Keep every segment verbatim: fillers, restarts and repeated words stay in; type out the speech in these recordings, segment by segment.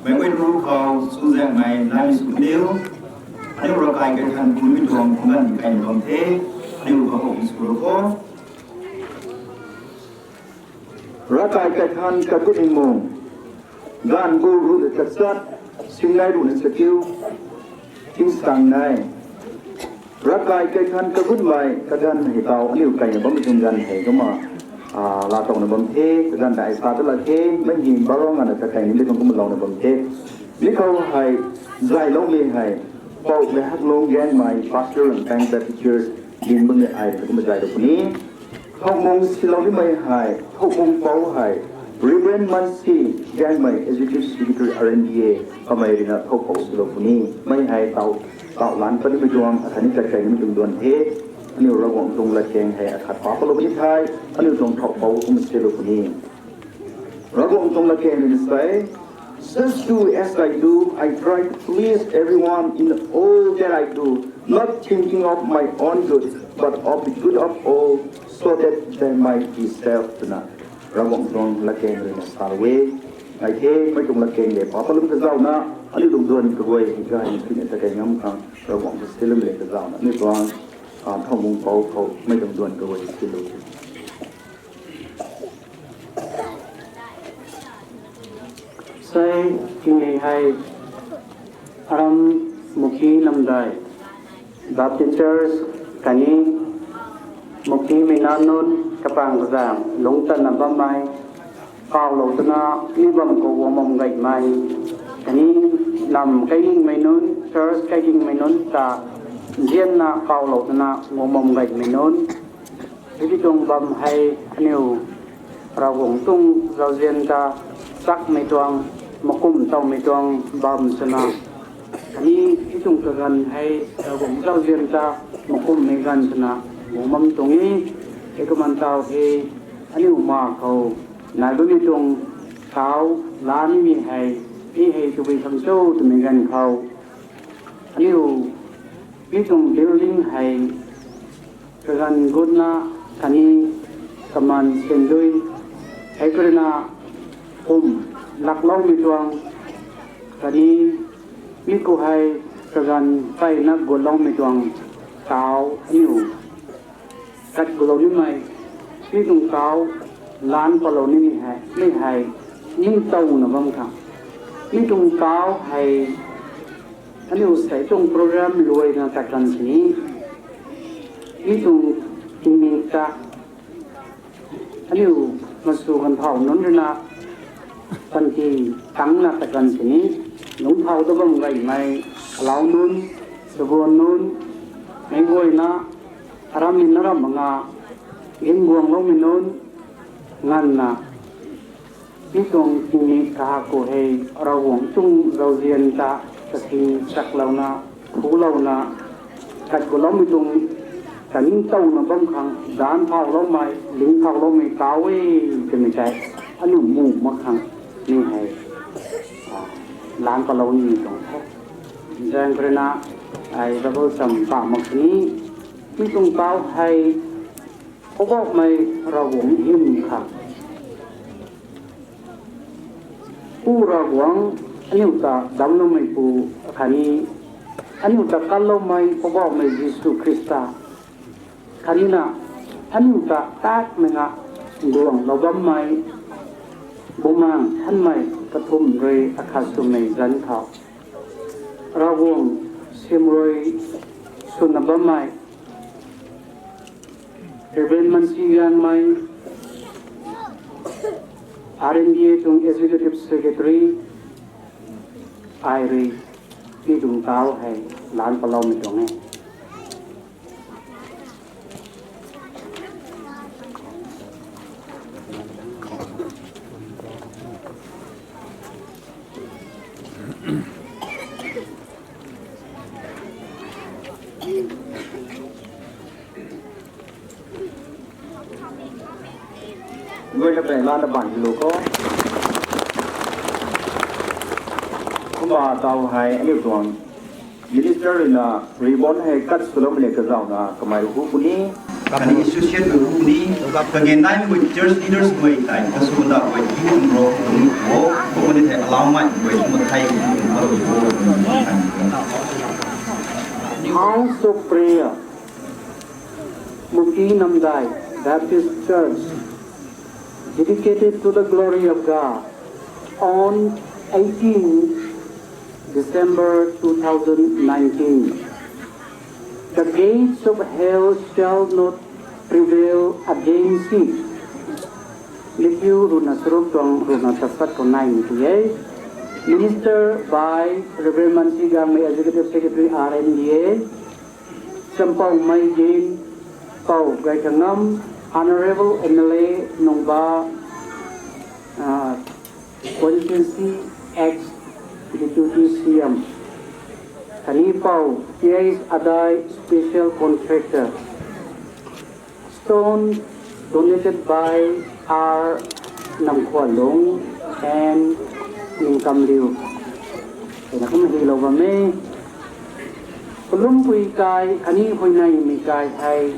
Meic guay ru khou chuzaenghmei nai sw diu. Aniu ravkai kaithan kumhmei tuang kumna kaina bam the. Aniu ravkai kaithan sw ru kho. Ravkai kaithan kagut ning mung, gaanv gu ruhna chakchat, singnai ruhna chakiu, tingsaeng nai. Ravkai kaithan kagutmei kaganv hei tau aniu kaina bammei tuang ganv hei kumna, ah, laa towna bam the, kaganv ta ai sa ta la the, mei hei barong ana ta kaina mei tuang kumna louna bam the. Mi khou hei, zayloumei hei, Pou Gayhaklung Gaengmei, Pastor Langpang Baptist Church, ding bammei ai kumna zaylou puni. Thokmung silou nimei hei, thokmung pou hei, Reverend Mansi Gaengmei, Executive Secretary R N B A, kamei ruina thokpou silou puni. Mei hei tau, tau lan patnimei tuang, akhatni kakai nimei tuang duan the, aniu Ravguangc tuang latkaeng hei akhat pa palou puni thei, aniu tuang thokpou kumna silou puni. Ravguangc tuang latkaeng ruina sa e, Such too as I do, I try to please everyone in all that I do, not thinking of my own good, but of the good of all, so that they might be saved, twna Ravguangc tuang latkaeng ruina salou e. Ngai the, mei tuang latkaeng le pa palum kazauna, aniu tuang duan kaguay hei gay ni pina ta kai ngam khang, Ravguangc ta silum le kazauna, aniu tuang, ah, thokmung pou khou mei tuang duan kaguay silou. Sei, tingmei hei, aram Muki namdai, Baptist Church, khatni Mukimei nac nunc kapang kazaeng lungc tatna bammei, kawlou twna mi bam khou guang bam gaymei, khatni nam kaigingmei nunc, church kaigingmei nunc ta nzianna kawlou twna guang bam gaymei nunc, hei tuang bam hei aniu Ravguangc tuang zauzian ta chakmei tuang, makum tawmei tuang bam swna, khatni hei tuang kaganv hei Ravguangc zauzian ta makummei ganv swna guang bam tuang e. Hei kaman tau hei aniu ma khou nai bammei tuang tau laa nimei hei, mi hei tabui khang cho twmei ganv khou, aniu mi tuang building hei kaganv gutna, khatni kaman sendui, hei khou ruina kum lakloumei tuang, khatni mi khou hei kaganv peyna gutloumei tuang tau aniu kat gulou nimei, mi tuang tau lan palou nimei hei, mi hei ningtowna bam khang, mi tuang tau hei aniu sei tuang program luaina tat kan sini, mi tuang tingmik ta aniu masu ganv thau nunc ruina panty tangna tat kan sini, lungc thau ta bam gaymei alau nunc, saguan nunc, meic guayna, aram ni na ram manga, ginguangloumei nunc, nganvna mi tuang tingmik kahak khou hei Ravguangc tuang zauzian ta kasin chaklouna, thulouna, kat gutloumei tuang ta ningtowna bam khang, daanc thauloumei, lingc thauloumei tau e twmei tei aniu mu mak khang, mi hei, ah, lan palou nimei tuang the. Zaeng khou ruina ai Bible cham pa mak sini, mi tuang tau hei Poubauhmei Ravguangc hym khang, Pu Ravguangc, aniu ta damcloumeipu, khatni aniu ta kanloumei Poubauhmei Jisu Khrista, khatni na aniu ta tatmei na duanglou bammei Bumaengh Nthanmei kathumh rui akhat swmei zanc khou, Ravguangc siamruai swna bammei Reverend Mansi Gangmei, R N D A tuang Executive Secretary, ai rui mi tuang tau hei lan paloumei tuang e. Goi la pei la na ban lu ko. Kumna tau hei aniu tuang minister rui na ribbon hei cut swloumei le kazauna kamei hu puni. Kani associate hu puni. Kage naimei church leaders guay tei kaswna guay hu bro hu ho. Kumna thei alaumei guay kumna thei hu ho. House of Prayer, Muki Namdai Baptist Church, dedicated to the glory of God on eighteen December two thousand nineteen. The gates of hell shall not prevail against it. Matthew ruhna charuk tuang ruhna tachat khou naimei ti e. Minister by Reverend Mansi Gangmei, Executive Secretary, R N D A. Champouhmei Gin, Pou Gaikhangam, Honourable M L A Nungba, ah, Constituency ex Deputy C M. Khatni Pou T H Adai, Special Contractor. Stone donated by R Namkhualung and Ningkamliu. Twna kum hylou bam e. Kalumpui kai khatni huayneymei kai hei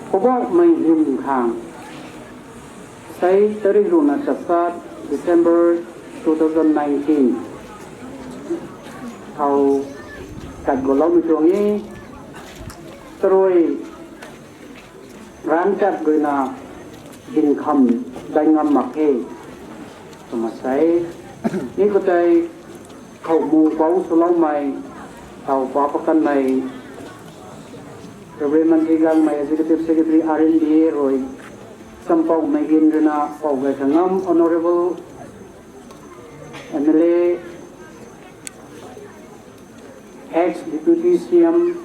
Poubauhmei hym khang sei tarik ruhna tachat December two thousand nineteen khou kat guloumei tuang e. Tarui ranv kat guayna dinkham dai ngam mak khe. Twna sei, mi khoutei khou mu pou swloumei, tau pa pakanmei, Reverend Mansi Gangmei, Executive Secretary, R N D A rui, Champouhmei Gin ruina Pou Gaikhangam, Honourable M L A, ex Deputy C M,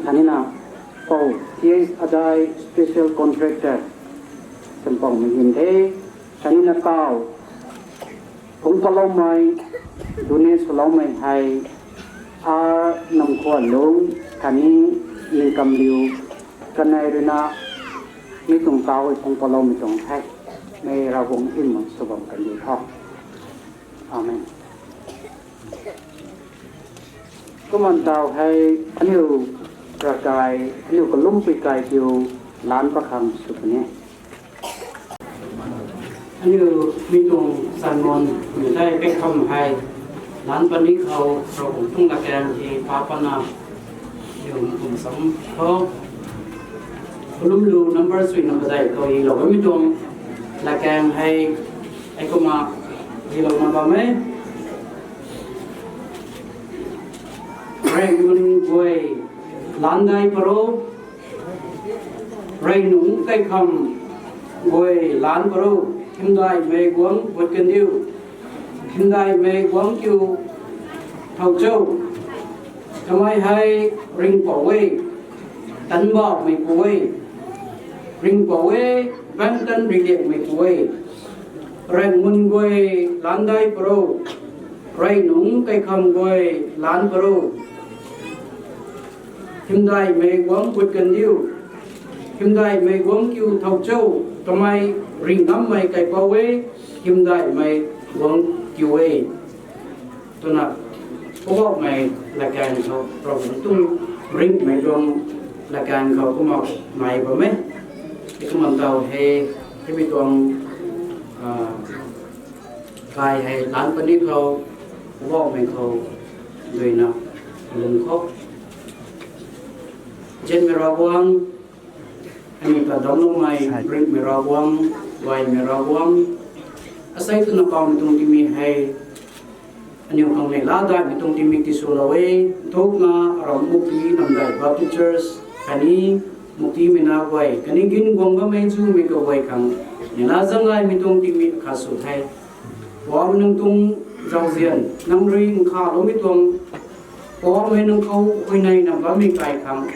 khatnina Pou T H Adai, Special Contractor, Champouhmei Gin the, khatnina tau phungc paloumei, donate swloumei hei, R Namkhualung khatni Ningkamliu kanei ruina mi tuang tau hei phungc paloumei tuang the. Mei Ravguangc hym mak sw bam kan diu tho. Amen. Kumna tau hei aniu ravkai, aniu kalumpui kai kiu lan pakhang sw puni. Aniu mi tuang sermon mei tei kaikham hei lan puni khou Ravguangc tuang latkaeng hei pa patna aniu kum sam tho. Kalumlu number suina padeih khou hylou bammei tuang latkaeng hei, hei kumna hylouna bam e. Rengmun guay, laandai paro. Rey nungc kaikham guay, lan paro. Hymdaihmei guangc gut kandiu. Hymdaihmei guangc kiu thow cho. Kamei hei ringhpouc e, tanbauhmei pu e. Ringhpouc e, bangtan riliangmei pu e. Rengmun guay, laandai paro. Rey nungc kaikham guay, lan paro. Hymdaihmei guangc gut kandiu. Hymdaihmei guangc kiu thow cho. Kamei ringh ngammei kaipouc e. Hymdaihmei guangc kiu e. Twna Poubauhmei latkaeng khou, Ravguangc tuang ringhmei tuang latkaeng khou kumna nai bam e. Kumna tau hei, hei mi tuang, ah, kai hei lan puni khou, Poubauhmei khou, duina lung khou. Nzianmei Ravguangc, aniu ta damcloumei, ringhmei Ravguangc, gaymei Ravguangc, asei twna pamei tuang tingmik hei aniu khang neihla daihmei tuang tingmik tiswlou e. Nthukna aram Muki Namdai Baptist Church khatni muktimei na guay khatni gin guang bammei zumei kaguay khang nina zaeng gaymei tuang tingmik khat sw the. Poubauhmei nang tuang zauzian, nang rui nkhaloumei tuang, Poubauhmei nang khou huayney na bammei kai khang,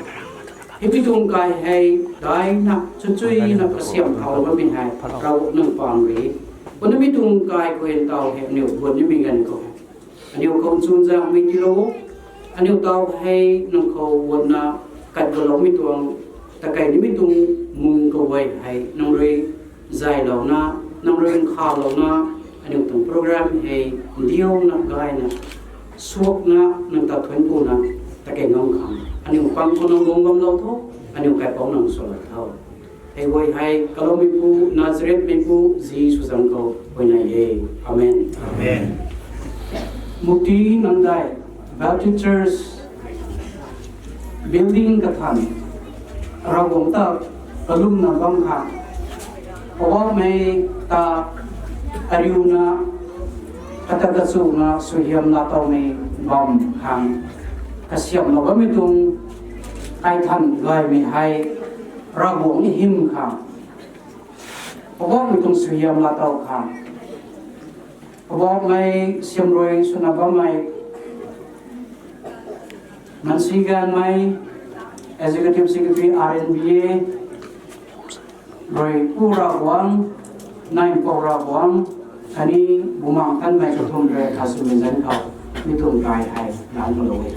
hei mi tuang kai hei daina chuchuina kasiamh thaulou bammei hei Ravguangc nang paan rui, kumna mi tuang kai khou ntaw hei aniu guat nimei ganv khou aniu khou chunzaenghmei tiilou, aniu taw hei nang khou guatna kat galoumei tuang, takei nimei tuang mung kaguay hei nang rui zaylouna, nang rui nkhalouna, aniu tuang program hei ndiuna gayna suakna nang ta thuanc kuna takei ngam khang aniu pang khou nang guang bamlou tho, aniu kaipouc nang swlou tho. Hei guay hei kaloumeipu, Nazarethmeipu Jisu zanc khou huayney e. Amen. Mukti Namdei Baptist Church building kathan Ravguangc ta kalumna bam khang, Poubauhmei ta ariuna kata kachuna suaihiam laatowmei bam khang kasiamhlou bammei tuang kaithan gaymei hei Ravguangc hym khang, Poubauhmei tuang suaihiam laatow khang, Poubauhmei siamruai swna bammei Mansiganmei, Executive Secretary R N B A rui Pu Ravguangc, Naipou Ravguangc khatni Bumaengh Nthanmei kathumh rui khat swmei zanc khou mi tuang kai hei lan kalou e.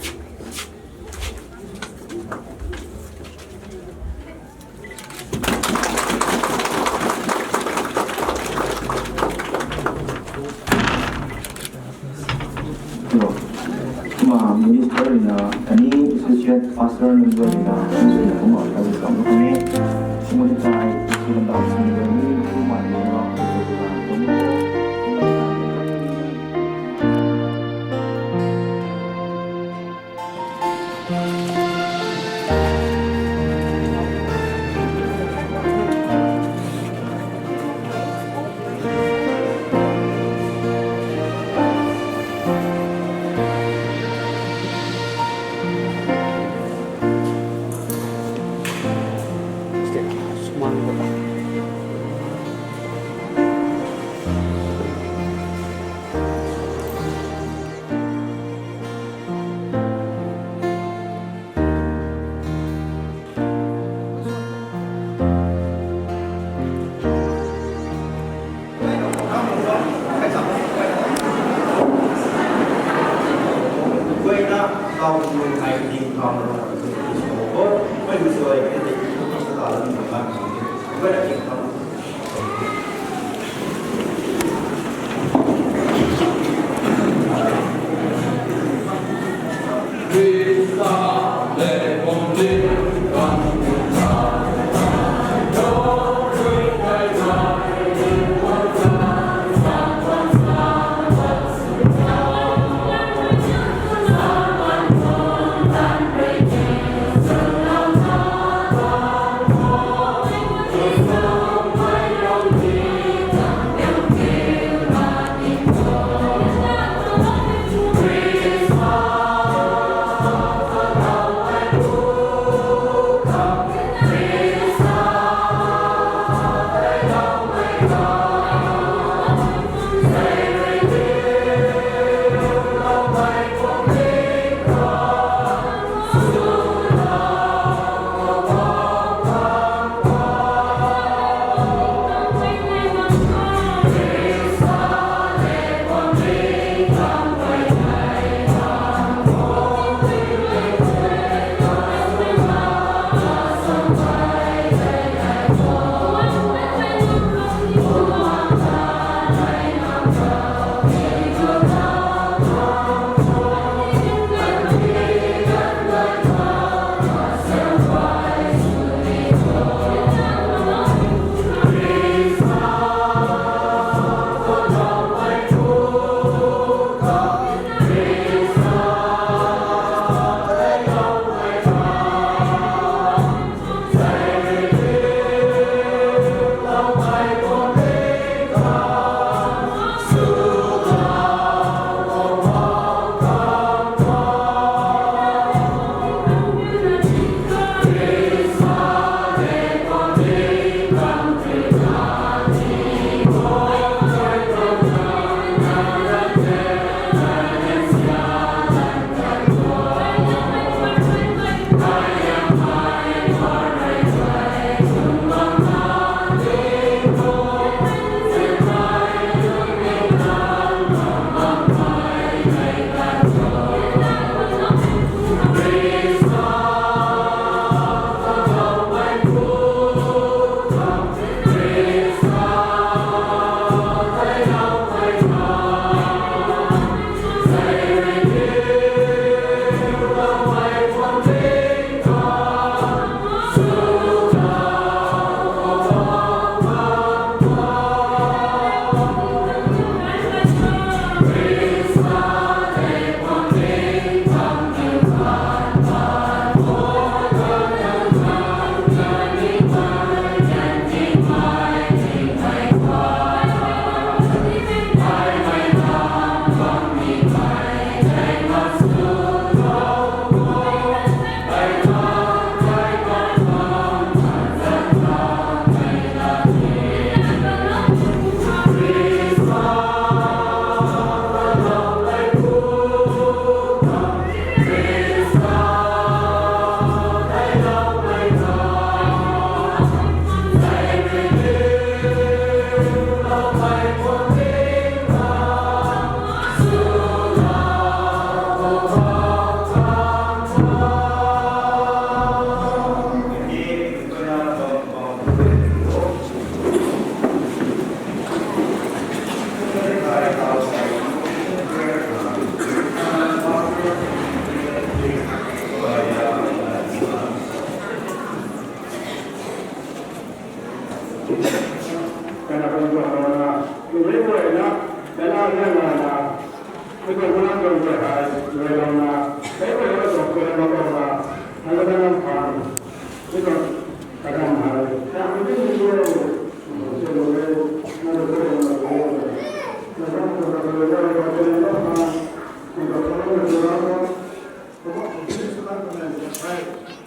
Kumna minister ruina khatni associate pastor nunc guay ruina kumna kumna kazauh kam khang e. Kumna tei kumna dam sini guay ni kumna ni na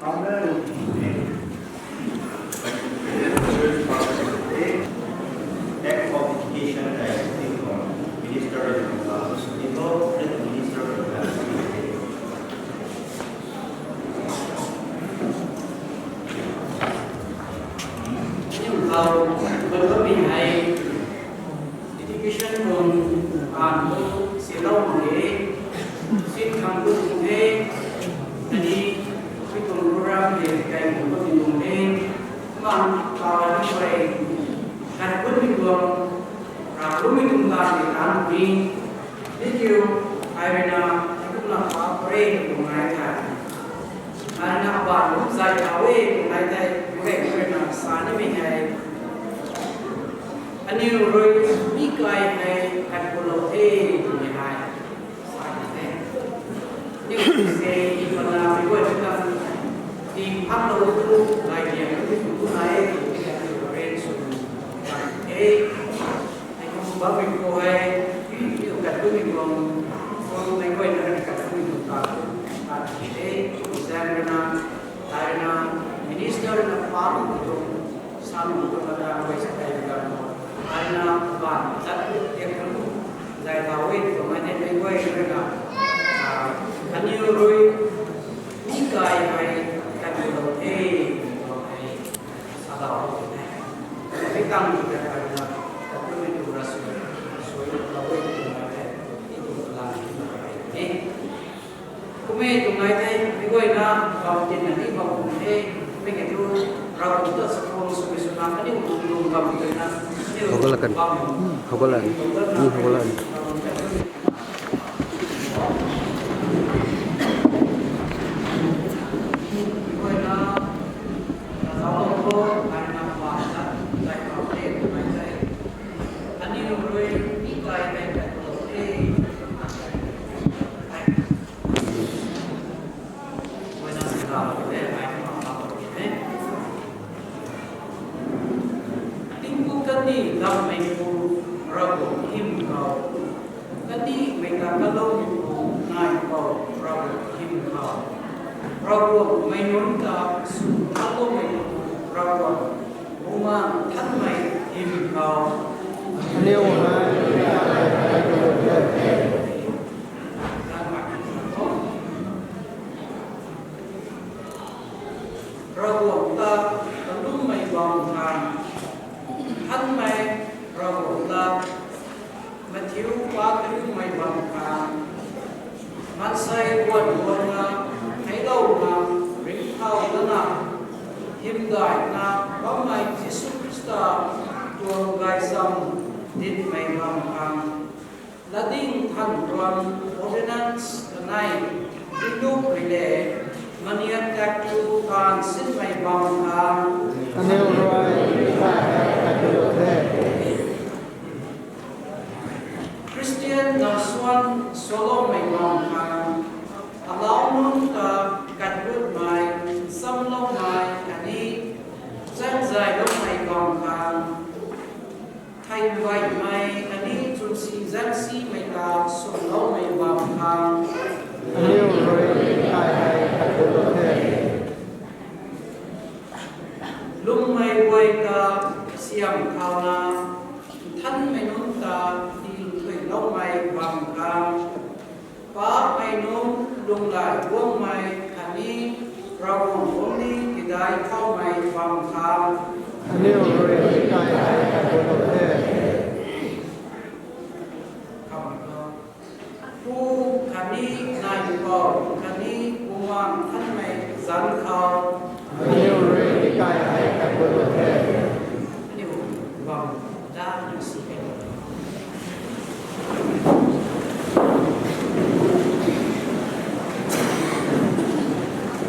Amen. Act of dedication, uh, minister, uh, involved minister, uh, Aniu khou, bam bam mi hei, dedication tuang, an tu, silou mak ge, sin khang tu tuang the, ani, mi tuang program hei, kai tuang tu tuang the, kumna, kaw ni sui, kan kun mi tuang, ra kun mi tuang kan ni tan ni, Thank you. Ai rui na, kumna pa pray tuang nai tei. Ai rui na aban kum zay tau e tuang nai tei, mei rui na sa nimei hei. Aniu rui mi kai hei kan kulou the twmei hei. Sa ni the. Aniu se i pana mei guay na kan. Ti phang lou tu, lai diang tu, tu nai e, tu nai e, tu nai e, tu nai e. Hei kum bammei khou hei, aniu kat bammei tuang, tuang mei guayna kat bammei tuang ta, ta ti the, exam rui na, ai rui na, minister rui na pa lu tuang, sa lu tuang na ta guay sa kai lu tuang. Ai rui na, ban, tat lu, tiak lu, zay tau e tuang, ai the mei guay rui na, ah, aniu rui, mi kai hei, kat lu lou the, tuang hei. Sa dau hei. Hei tang tu ta kai na, ta tu ni tu ra sui, sui lou e tu na hei, i tu la ni tu na hei. Kumei tu nai the, mi guay na, bam tin na ni bam kum the, mi ke tu, Ravguangc ta sa khou sui sui na, ani u tu bam tu na, ani u Hou ka la kan. Bam. Hou ka la. Ni hou ka la. Tingpuk kandih lammei pu Ravguangc hym khou, kandihmei ta kaloumei pu nai pou Ravguangc hym khou, Ravguangc mei nunc ta sw kaloumei pu Ravguangc Bumaengh Nthanmei hym khou. Aniu hei Ravguangc ta kalummei bam khang, nthanmei Ravguangc ta mathiu pa kariumei bam khang, maansei guan guan na, theiclou na, ringcthau lana, hymdaihna bammei Jisu Khrista tuang gaychamv ditmei bam khang, latding than tuang ordinance kanei, tingdup rui le, maniat tak tu taanv sinmei bam khang. Aniu rui, Khristian nasuan swloumei bam khang, alau nunc ta katgutmei, nchamloumei khatni zaengzayloumei bam khang, thei baihmei khatni chwnsi zaengsimei ta sumloumei bam khang. Aniu rui kai hei katgulou the. Lwmmei guay ta siam thauna, nthanmei nunc ta tingthuiloumei bam khang, paapmei nunc lunghlaic guangmei khatni Ravguangc guangcdic kidai thaumei bam khang. Aniu rui kai hei katgulou the. Pu khatni Naipou khatni Bumaengh Nthanmei zanc khou. Aniu rui kai hei katgulou the. Aniu bam da si kai.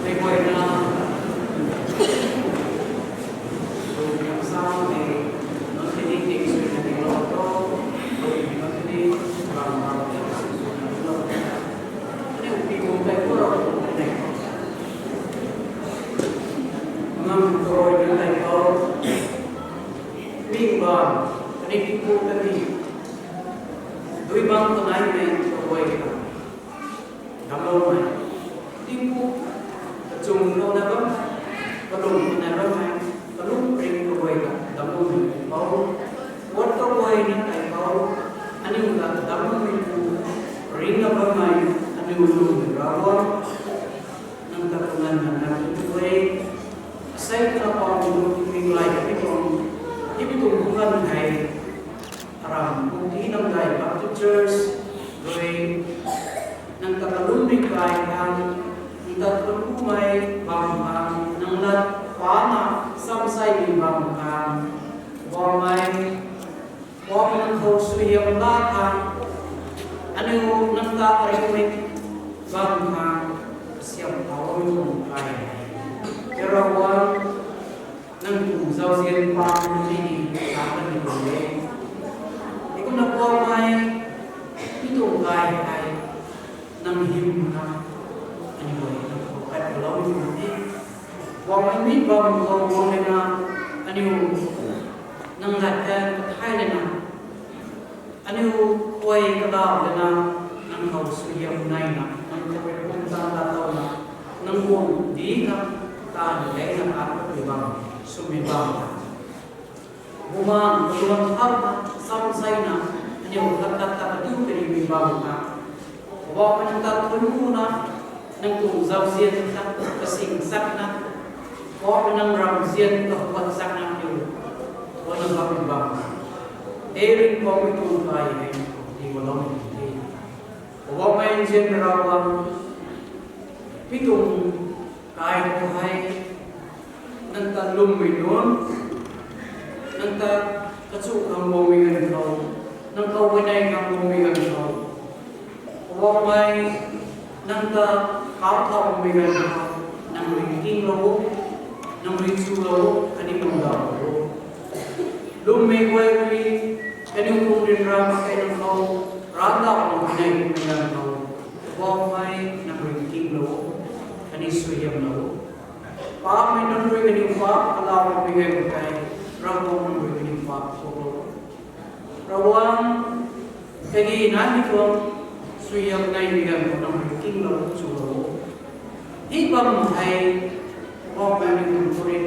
Mei guayna, lung kam sa mei, nunc tini ting sui na ting lou to, lung nunc tini bam bam ting sui na ting lou to. Ngam kaguayna kaipouc, ming bam, kaniw tingpuk kaniw, dui bam kanei mei kaguay ta, damcloumei, tingpuk kachung khou na bammei, kalung khou na bammei, kalung ring kaguay ta damcloumei kaipouc, guat kaguayna kaipouc, aniu ta damcloumeipu, ringna bammei, aniu lung Ravguangc, nang ta kaganv na nang tu e. Asei twna pam tu tingmik gay kami tuang, himei tuang kaganv hei, aram Pumti Namdei Baptist Church rui nang ta kalum ri kai khang, nang ta kalum kumei bam khang, nang lat pana samseimei bam khang, Poubauhmei, Poubauhmei nang khou suaihiam la khang, aniu nang ta ariumei bam khang, kasiam thau tuang kai e. He Ravguangc, nang tuang zauzian pam ni ni, ta kani tuang e. Heikumna Poubauhmei, mi tuang kai hei, nang hym na, aniu guay nang khou kat kaloumei tuang e. Poubauhmei, mi bam khou guang lana, aniu nang lat kan kathai lana, aniu khuay kadau lana, nang khou suaihiam naina, nang khou rui pumtan latlouna, nang guang di khang, ta ni leina khat pui bam, swmei bam ta, bumaeng kaluan thau ta, samseina, aniu khat khat ta kadiu karimei bam ta, Poubauhmei nang ta thununa, nang tuang zauzian ta kasing chakna, Poubauhmei nang ramzian kahuat chakna aniu, wana bammei bam, e ringpouc mi tuang kai hei, ni waloumei the. Poubauhmei nzianmei Ravguangc, mi tuang kai khou hei, nang ta lwmmei nunc, nang ta kachu khang guangmei ganv khou, nang khou huayney khang guangmei ganv khou, Poubauhmei, nang ta kauc thaumei ganv khou, nang rui kinglou, nang rui chulou, khatni mundauhlou. Lwmmei guay rui, kaniw tuang ryanra mak khe nang khou, randauhlou huayney kummei ganv khou, Poubauhmei, nang rui kinglou, khatni suaihiamlou. Paapcmei nunc rui kaniw paapc kalauloumei ganv khou tei, Ravguangc nang rui kaniw paapc kuaklou. Ravguangc, kagi naimei tuang suaihiam naimei ganv khou nang rui kinglou chulou. Hei bam hei, Poubauhmei nang tuang purit,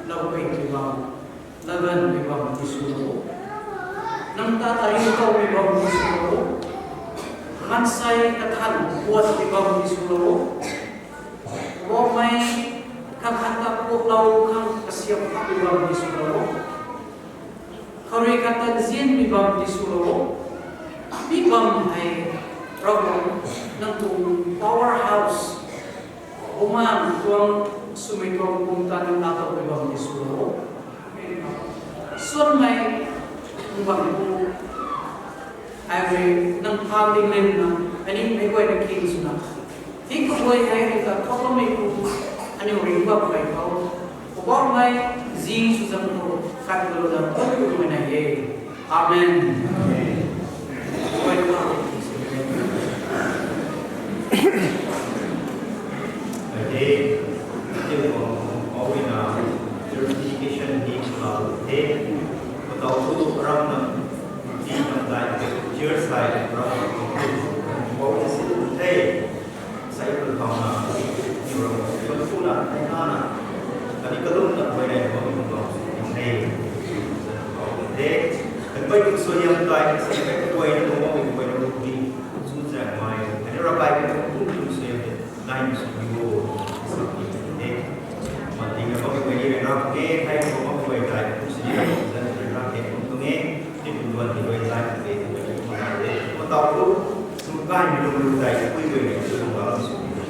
lou pei tei bam, laganv tei bam tiswlou. Nang ta ariu towmei bam tiswlou. Maansei kathan puat tei bam tiswlou. Poubauhmei, kakhat ta puaklou khang kasiam khakmei bam tiswlou. Kharui khat ta nzianmei bam tiswlou. Mi bam hei, Ravguangc, nang tuang powerhouse, bumaeng tuang, swmei tuang pumtan nang ta towmei bam tiswlou. Suanmei, bam pu, ai rui nang phang ding lenna, aniu meic guayna king swna, hei kaguay hei nang ta thokloumeipu, aniu ringc bam kai khou, Poubauhmei, zing sw zang khou, kat kalouna, thunmei nai e. Amen. Amen. Tingkum khou ruina purification ni swlou the. Katau thu ram na ti nam dai, church sai ram na khou si the. Sai pu thauna, ni ram khou si pu na, na na. Kani kalum na koi nai bam ni bam si the. Khou the. Kan bai tu so yam dai, sai bai koi na bam ni koi na bam ni. Chu zang mai. Kani ram bai tu so yam dai. Nai mi sw ni o, sa ni e. Mating na bam ni e, rap e, thai na bam ni e, dai, kum sini na bam zan ni rap e, kum tuang e, ni kum duan ni rui zan ni e, kum e, kum na e, kum tau kum, sum kai mi lung lu dai, kui kui ni, sum bam ni sw ni e.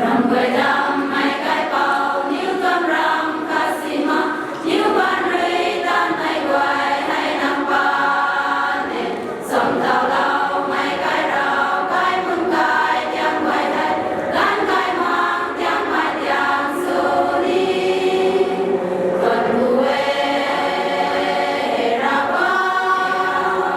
Ram guay dam mei kai pau, niw tuang ram khat si ma, niw ban rui tan mei guay hei nang pan e. Zam tau lou mei kai rau, kai mun kai tiang guay hei, gan kai mang tiang mei tiang sw ni. Kan gu e, Ravguangc.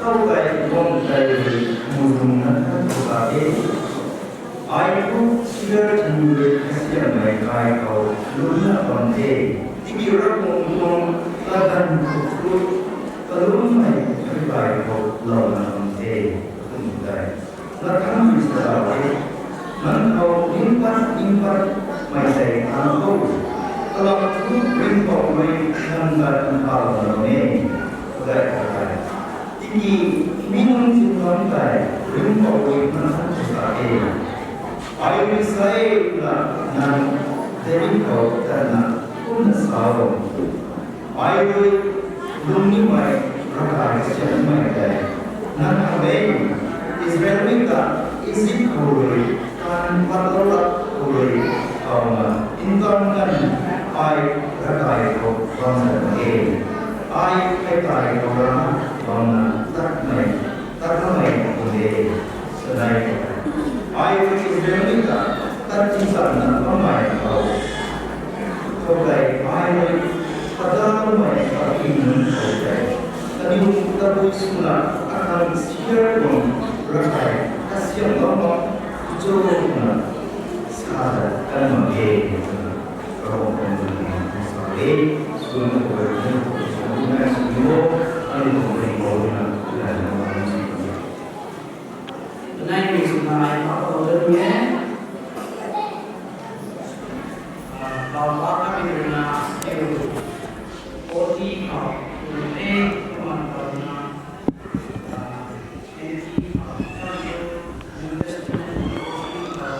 Tau kai bam kai rui muzung na than khou ta e. Ai thu sigar thun rui kasiammei kai khou lungna bam e. Tiki Ravguangc tuang ladan khou thu kalungmei karikai khou louna bam e. Kum tei. Lakhang rui sa e. Nang khou ringpat ringpat mei tei nang khou. Kalam thu ringpouc rui nang ta nang khou na bam e. Kadai kadai. Tiki mi nunc zingbangc tei ringpouc rui nang than sa e. Ai rui sa e na nang David khou tatna kumna sa o. Ai rui lungc nimei Ravkai kasiamhmei tei nang khou e. Israelmei ta Izip khou rui kan patlou lak khou rui kauna ntaanv kan ai Ravkai khou bamna e. Ai kai tei khou rana bamna tatmei, tatmei khou de. Sanei khou ai rui Israelmei ta tat nchanna bammei khou. Khou tei ai rui padalmei khou i nunc khou tei. Kaniw tabui swna akhang siar tuang Ravkai kasiamhlou mak cho na sa ta kan mak e. Ravguangc tuang lungning sa e. Suna khou rui nunc khou suna nai suna mo, ani tuang ring khou rui na lana mak e. Nai mi suna ai pa khou rui e. Ah, bau pa kami rui na, eu, forty khou, rui e, kuman khou na, ah, twenty khou, New Testament, forty khou,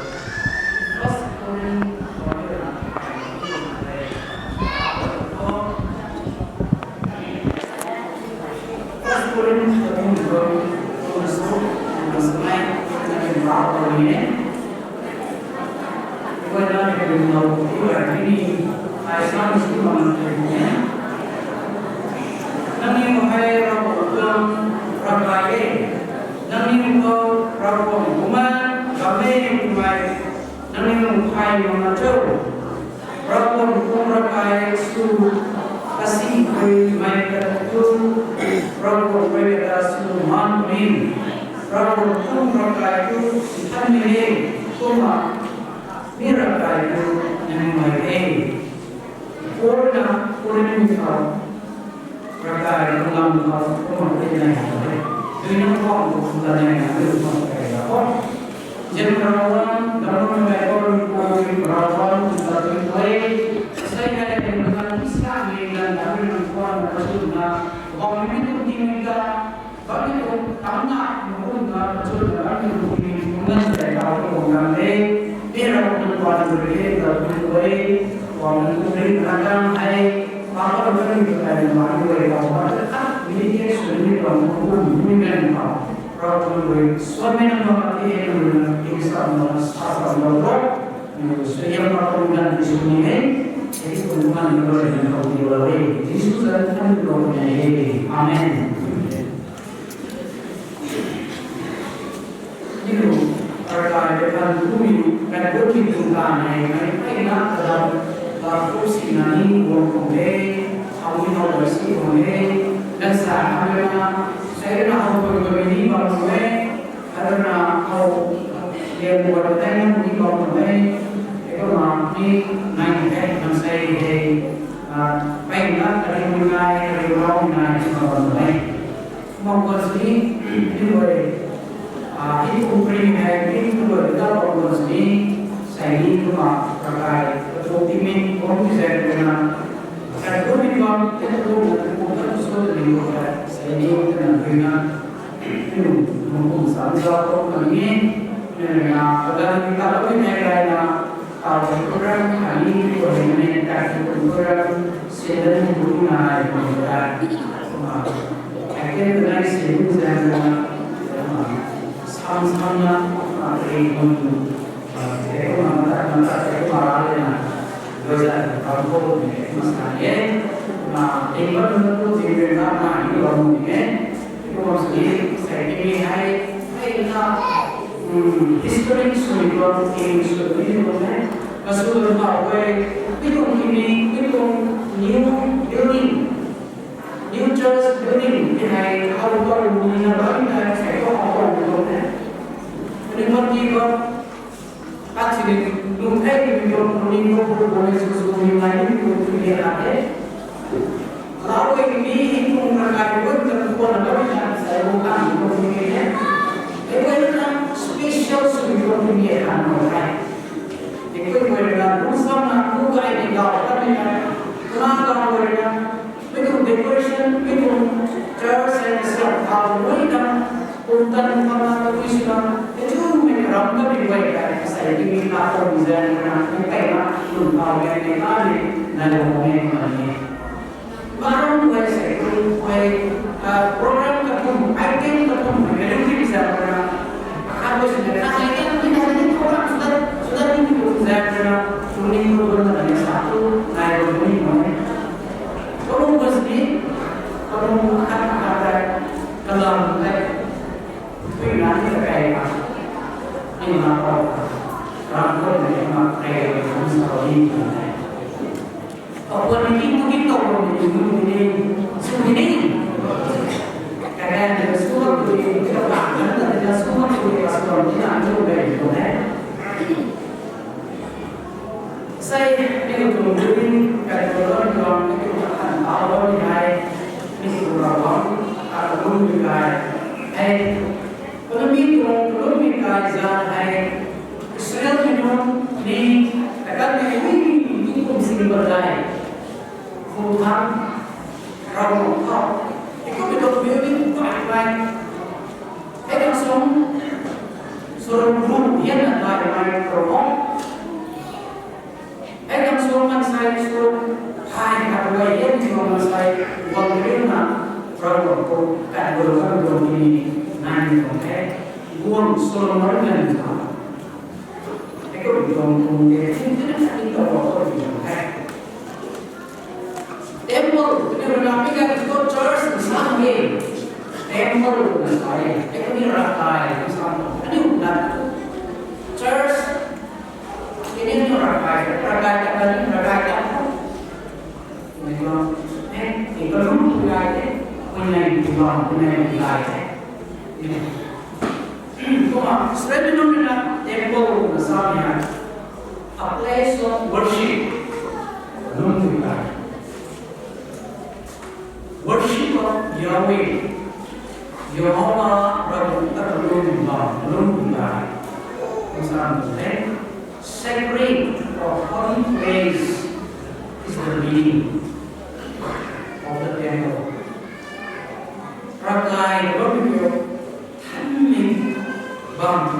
First Corinth khou rui na, First Corinth khou rui na, khou na so, khou na so nai, na kin bau khou rui e. Koi na kin bau khou rui ni, ai sa ni si ma na kin e. Nangniw hei Ravguangc tuang Ravkai e. Nangniw khou Ravguangc kumna gam e twmei nangniw thay mak na cho? Ravguangc tuang Ravkai sw kasi khuimei ta thu, Ravguangc rui ta sw man puni. Ravguangc tuang Ravkai thu nthanmei e, kumna mi ravkai thu nangniw hei e. Paul na Corinth khou Ravkai tuang lam khou kumna tei nai hei. Dui nang khou kumna nai na dui khou kai la khou. Jan rawan, lam nang kai khou rui khou rawan, kumna tei khou e. Sai kai nang nang isa ni nang nang nang khou na kachuna. Bam mi tu ting ta. Bam ni tuang tangna, mukun na, pachun na, bam ni tuang timi, mukun na, sai tau tuang nang le, tei rau tuang tuan tuang le, tau tuang tuang le, tuang nang tuang le, nang tang hai, papa tuang tuang tuang le, nang tuang le, tau tuang le, ah, ni ke sun ni tuang mukun, ni nang tau, rau tuang le, suan me nang tuang ati e nang le, king sa nang, sa sa nang tuang, suaihiam rau tuang nang di sun ni e, e tuang nang tuang le, nang tuang le, Jisu zanc tuang tuang le, amen. Aniu, Ravkai rui kan bumei, kan bumei tuang ganv hei, mei mpeyna kadam, bam kum sina ni guang khang de, how ni how rui si khang de, ganv sa khang rui na, sei rui na how khang rui ni bam khang de, how rui na how, lian guan tei na ni bam khang de, e kumna ni nai hei, nang sei hei, ah, mpeyna kariu nai, kariu rau nai, bam khang de. Kumna guan sini, ni rui, ah, hei kum pring hei, ni rui, ta bam guan sini, sei ni kumna, Ravkai, katuang tingmik, kum ti zai rui na, kan kum ni bam, kan kum na, kan kum na, so ni rui, sei ni kumna rui na, ni rui, kum kum sa, sa kum na ni, ni rui na, kadan ni ta bam ni hei rui na, Tau program khatni tuang hei mei ta tuang program sendal ni buk nai tuang ta. Kumna, aken ta nai sin zan na, kumna, sam sam na, kumna, rei tuang tu, ah, tei kumna, mata, mata, tei kumna, ra le na, loi zan, kam ko, tei kumna, sa ye, kumna, ding ba tuang tu, ding ba na, na, ni ba mu ye, kumna, sa ye, sa ye, ni hai, hai na, Hmm, history sw ni tuang, king sw ni tuang e. Kasu tuang tau e, mi tuang king ni, mi tuang new building, new church. Building hei how to ni na bam ta sai ko how to ni lo ne. Ni mo ti ko. Actually, lu thei ni ko ni ko bu bu ni su su ni mai ni ko tu ni la de. Lau e ni ni kung na kai ko ta ko na bam ta sai ko kan ko ni ne. E ko na special su ko ni kan ko hai. Ni ko ko na lu sam na lu kai ni ga ta ni na. Kuna ga ko na. Mei tuang decoration, mei tuang church and stuff, how we can pumtan pumtan pui suna, itu mei ram ka mei wei kai, sai di mei ka pum zan na, mei kai na, pum how mei mei ka mei, na lo mei mei mei. Maram wei sai tu wei, ah, program ka pum, item ka pum, mei lu di zan na, akan wei suna, na sai ka mei na di program suna, suna di mei pum zan na, pum ni pum na, na sa tu, na lo mei mei. Kamu bus ni, kamu khat khat tei, kalam tei, tui na ni kai ka, ni na pau ka, ram ko ni ma kai ka, kamu sa ni ni. Apu ni ki tu ki tu ni ni ni ni, su ni ni. Karen ni su ma tu ni, karen ni su ma tu ni, ka su ni na tu ni ni. Sai, ni tuang building, kai tuang lon tuang, ni tuang han tau lon ni hei, ni tuang ravang, a kalum ni kai. Hei, kalum ni tuang, kalum ni kai zan hei, Israel ni nunc ni, kakan ni ni, ni kum sing badai. Kum thang, ravang thau. Ni kum ni tuang building, kai kai. Hei kan sung, sung kum hian na kai kai ravang. Hei kan sung kan sai sung, hai kan wai hian sung kan sai, wang rin na, ravang ko, kan wai kan wai ni, nai ni tuang hei, guang sung mar kan sa. Hei ko tuang tuang de, tin tin tin tuang ko tuang hei. Temple, kaniw rui na mi kai tu church na sa e. Temple na sa e. Hei kaniw ravkai na sa e. Kaniw na church, kaniw ravkai, ravkai ta, kaniw ravkai ta. Mei tuang, hei, hei kalum tu kai the, mei nai tu bam, mei nai tu kai the. Kumna, Israel nunc na temple na sa e. A place of worship. Kalum tu kai. Worship of Yahweh. Jehovah Ravguangc ta kalum bam, kalum bam. Kumsa nunc le, sacred or holy place is the meaning of the temple. Ravkai bam tu, thanmei bam tu.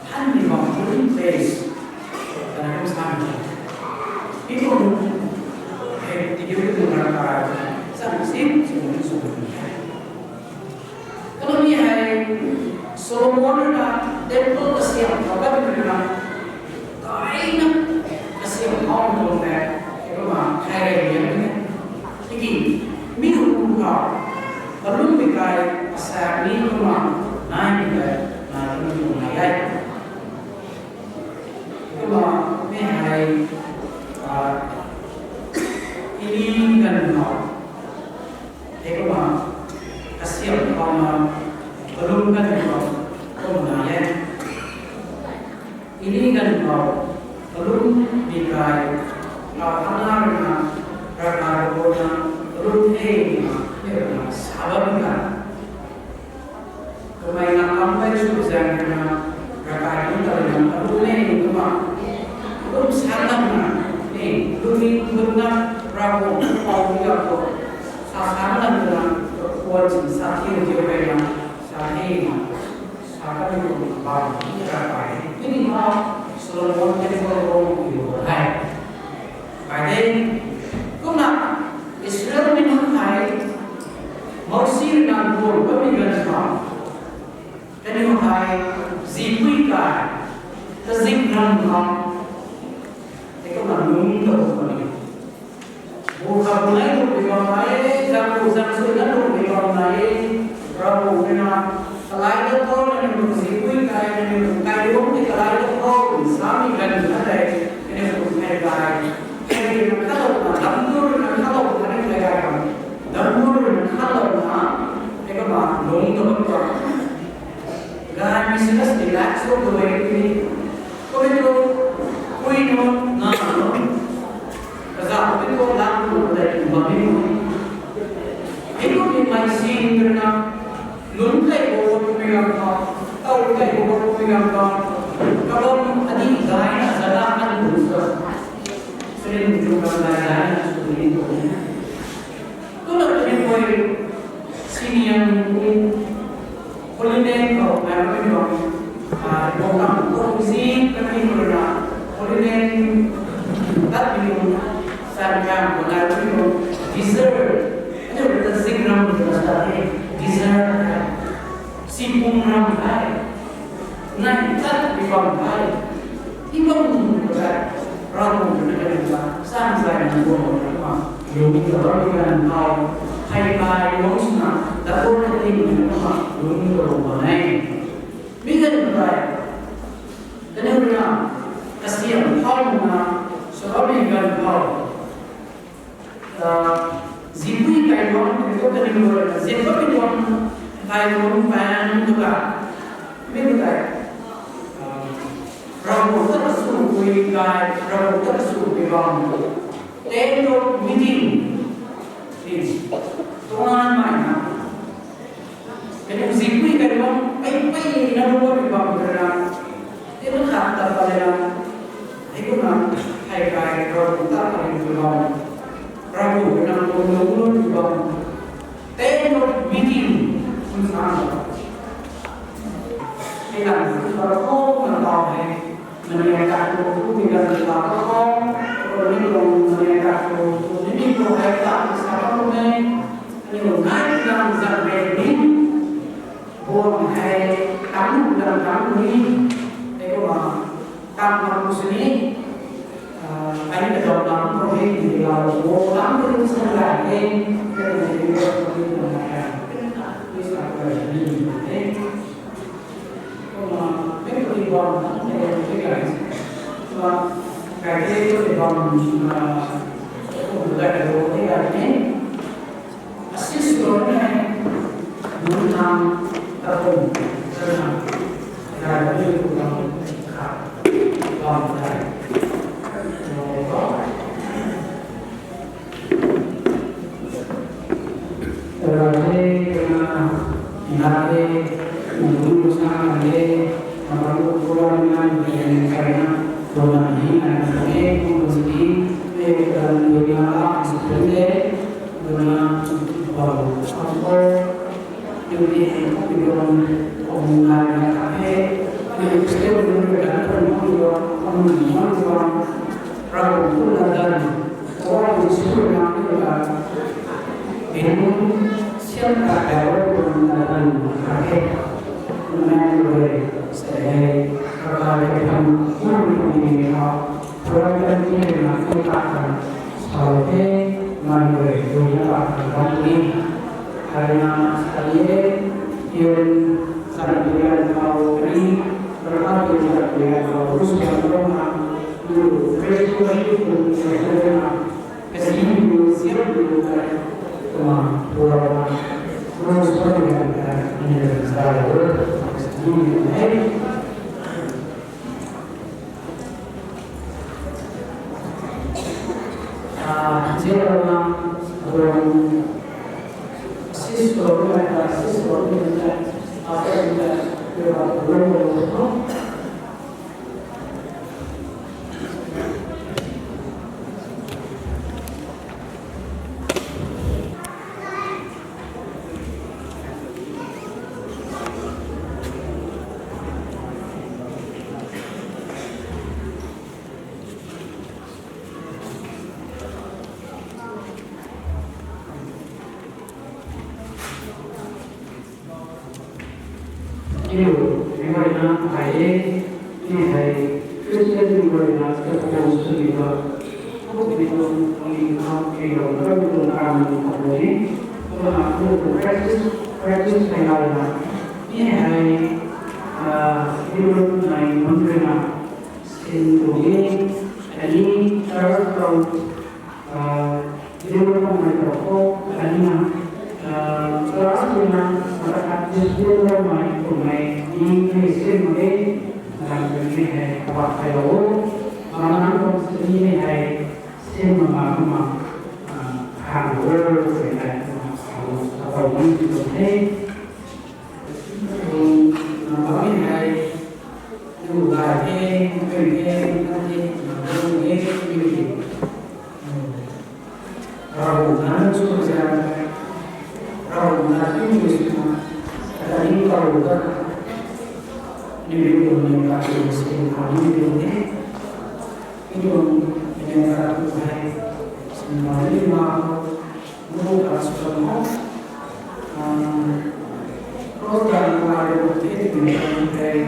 Thanmei bam tu place. Kana kum sa ni. People who have the gift of Ravkai, sa ni sim, sim, sim. Kalum ni hei Solomon na temple kasiam khou kan na, kaina kasiam khou tuang le, kumna hei rey liang ni. Tiki, mi hu khou, kalum mi kai, asa ni kumna, nai mi kai, na kumna tuang nai e. Kumna, mi hei, ah, ini kan na, hei kumna, kasiam khou na, kalum kan na, kumna e. Ini kan khou, kalum mi kai, kau khana rui na, Ravkai khou na, kalum the na, mi rui na, sa bam kan. Kamei na kam bai sw zaeng rui na, Ravkai nunc ta rui na, kalum e ni kumna. Kalum sa lam na, ni, kalum ni kalum na, Ravguangc khou pau ni lam khou. Sa sa lam na, khwan sin sa thiu thiu rui na, sa he na. Sa kami tuang bam, Ravkai. Tini ma, Solomon temple ro kiu hei. Kai de, kumna, Israel mi nunc hei, Mousi rui na guang bammei ganv khou, kaniw hei, zipui kai, kazip ram khou, hei kumna nung ta bam ni. Bu kha bu nai tu bi bam nai, zang bu zang sui na tu bi bam nai, Ravguangc rui na, kalai ta tho, kaniw zipui kai, kaniw kai lung ti kalai ta tho, samei ganv na tei, kaniw kai kai. Hei na khalou na, dam tu na khalou na ni kai kai bam. Dam Lung tu bam tuang. Gay mi sina relax tu tu e tu ni. Ko mi tu, pui nu, na nu. Kaza ko mi tu, lang tu, dai tu bam ni. Hei tu ni mai sin tu na. Lung kai bo tu mi gam ta. Tau kai bo tu mi gam ta. Kabam adi gay na zala kan tu sa. Srin tu kan gay gay na su ni tu. Kumna tei koi senior ni holiday khou nai bam tuang, ah, bam tuang kum si kami khou na holiday tat bi tuang san kan khou nai bam tuang dessert. Aniu ta zing ram ta sa hei dessert hei. Sipung ram hei. Nai tat bi bam hei. Hei bam tuang ta Ravguangc rui na kaniw ta sang zay na guang na kumna lung ta bam ni kan thau. Hei kai lung sina ta guang na ting na kumna lung ta bam bam e. Mi kan thau. Kaniw rui na kasiam thau na sa bam ni kan thau. Ah, zipui kai luang, kaniw khou kaniw rui na zip bam ni luang, kai luang pan tu ka. Mi tu kai. Ah, Ravguangc ta sw pui kai, Ravguangc ta sw pui bam. Tent of meeting. Ni. Tuang mai na. Kaniw zipui kai luang, pei pei na luang pui bam tu na. Tent khat ta pa le na. Hei kumna, hei kai Ravguangc ta pui bam. Ravguangc na luang luang pui bam. Tent of meeting. Kum sa na. Hei kan, Ravguangc na tau hei. Mania katu, tu mi kan ta khou, tu mi tuang mania katu, tu mi tuang hei ta sa khou mei, aniu nai kan zat rei ni, buang hei, tam kan tam ni, hei kumna, tam na ku sini, ah, ai ni kadam tam tu hei ni la lo, tam tu sa la hei, hei ni sa ko ni ni. Kumna, mei kati bam, mei kati bam, kumna, kai kati bam, kumna, kai kati bam, assist lou ni, nunc thang, ta kum, ta na, kai kati bam, kha, bam kai. Rate, na, nate, nungsa nate, makan ko pura na nungsa na, pura na hi na nate, kung kunti, eh, kan duna la, sipende, duna, bau, ampo, yudi, pidong, om na na kahe, yudi, pidong, pidong, pidong, om na na, pidong, rabu, pura na, Kasi ni siam ni kai, kumna, pura na, kumna, pura na, ni sa lo, kasi ni ni. Ah, zero na, um, assist ko, kumna, assist ko, kumna, apa, kumna, kumna, kumna, kumna, Aniu, mi guayna ai e, mi hei Christian mi guayna ta phousw sw ni ba, kum ni tuang puni khou, mi guayna ta mi tuang kan ni khou ni, kumna kum tuang practice, practice hei lai na, mi hei, ah, mi guayna nai nunc rui na, sin tuang e, ani, church khou, ah, zero point nine khou, ani na, Class rui na, mata khat discipline loumei kummei ni hei sin mak ge, ram rui ni hei kabak hei lou, ram nang kum sini ni hei sin mak ma kum ma, khang o, rui hei, kabak ni kum the. Kum, na bam hei, lu gay the, mpui the, na the, na bam the, mpui the. Ravguangc nang chu za, Ravguangc nang chu za, kata ni kau da, ni lu ni ta chu sin kau ni lu ni, ni lu ni ta tu hai, sin ma ni ma, lu ta su ta mo, ah, lu ta ni ma lu te ni ta ni hai.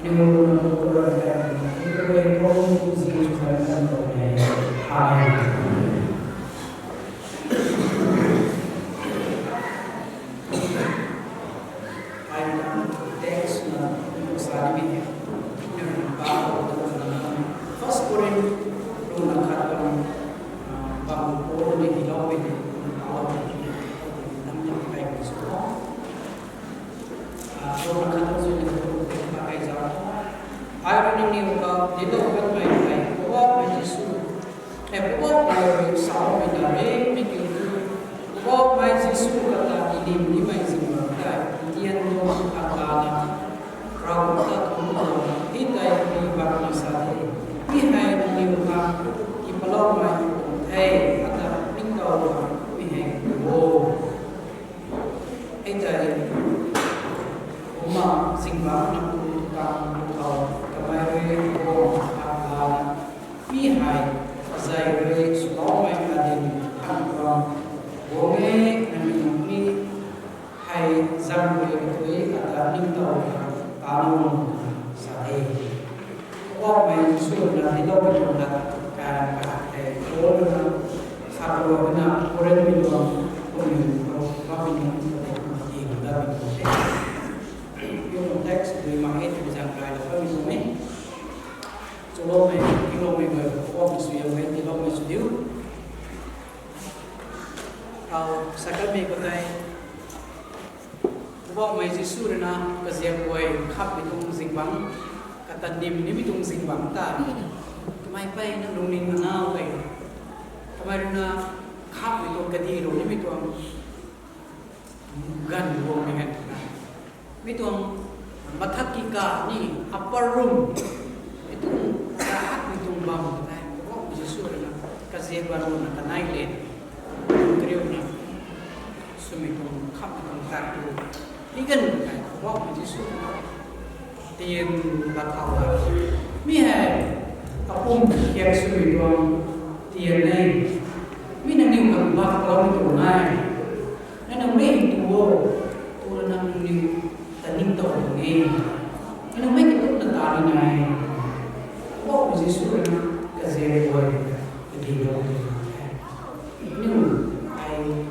Amen. Ai na text na sa ni mi. First Corinth runa khat bam, bam Paul ni hilou mi ni, Paul ni nam ni kai mi so. Runa khat bam sui ni, kai za. Ai rui nangniw khou dinclou kanmei hei Poubauhmei Jisu, e, Poubauhmei rui samei ta re, mi kiu thu, Poubauhmei Jisu kata nim nimei zingbangc tei ntian tuang khat lana, Ravguangc ta thungc tuang hei tei mi bak na sa the. Mi hei nangniw khang tiipatloumei tuang the, ata ningtow khang mi hei tu o. Hei tei, kumna zingbangc na kum tuang khou, kamei rui Ravguangc ta lana, mi hei, azei rui swloumei adin khang tuang, guang e, nangniw mi hei zam rui katui ata ningtow khang ta nu sa the. Poubauhmei Jisu na dincloumei tuang lat, ka, ka, e, Paul na, sa Paul na, Corinth mi tuang, kum mi tuang, bam mi tuang, kum mi tuang, kum mi tuang, kum mi tuang, kum mi tuang, text rui mak e, tei zang rai na bam mi tuang e. Chuloumei, dincloumei guay, Poubauhmei suaihiam e, dincloumei sw diu. Tau, sa kanmei khou tei, Poubauhmei Jisu rui na kaziap guay khamhmei tuang zingbangc, kata nim nimei tuang zingbangc ta, kamei peyna lungning anaw e. Kamei rui na khamhmei tuang kadih rui nimei tuang ganv guangmei ganv na, mi tuang mathak ki ka ni upper room, mi tuang rahat mi tuang bam ta tei, Poubauhmei Jisu rui na kaziap guay rui na kanei le, kariuna swmei tuang khamhmei tuang tat tu, hei ganv tei Poubauhmei Jisu rui na tian lat thau la. Mi hei, apum thiak swmei tuang tian e. Mi nangniw khang bak loumei tuang e. Nangniw mei tu o, tu na nangniw ta ningtow tuang e. Nangniw mei kiu tu na ta ni nai. Poubauhmei Jisu rui na kaziap guay, kadinclou tuang e. Nangniw ai,